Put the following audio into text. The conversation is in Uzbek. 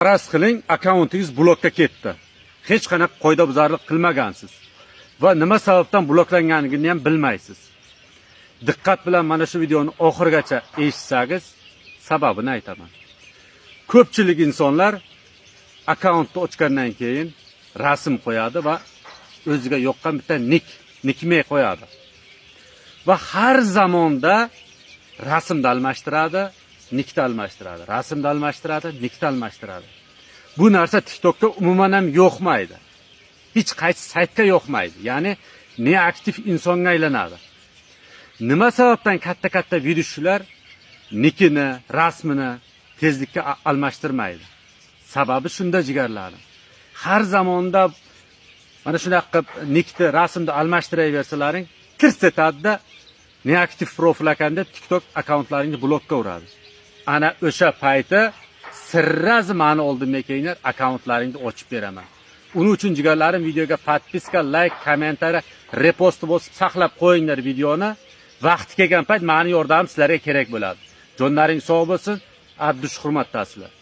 Faraz qiling, akkauntingiz blokka ketdi. Hech qanaqa qoidabuzarlik qilmagansiz va nima sababdan bloklanganligini ham bilmaysiz. Diqqat bilan mana shu videoni oxirigacha eshitsangiz, sababini aytaman. Ko'pchilik insonlar akkauntni ochgandan keyin rasm qo'yadi va o'ziga yoqqan bitta ник, никнейм qo'yadi. Va har zamonda rasmni almashtiradi, никni almashtiradi, rasmni almashtiradi, никni almashtiradi. Bu narsa TikTokka umuman ham yoqmaydi. Hech qaysi saytga yoqmaydi. Ya'ni неактив insonga aylanadi. Nima sababdan katta-katta ведущийlar никini, rasmini tezlikka almashtirmaydi? Sababi shunda, jigarlarim. Har zamonda mana shunaqa qilib никni, rasmni almashtiraversalaring, tirs etadida, неактив profil ekan deb TikTok akkauntlaringni blokka uradi. Ana o'sha payti сразу mani oldimga kelinglar, akkauntlaringni ochib beraman. Uning uchun, jigarlarim, videoga подписка, лайк, комментарий, репост bosib saqlab qo'yinglar videoni. Vaqti kelgan payt mani yordamim sizlarga kerak bo'ladi. Jonlaring sog' bo'lsin. Abdush hurmatdasizlar.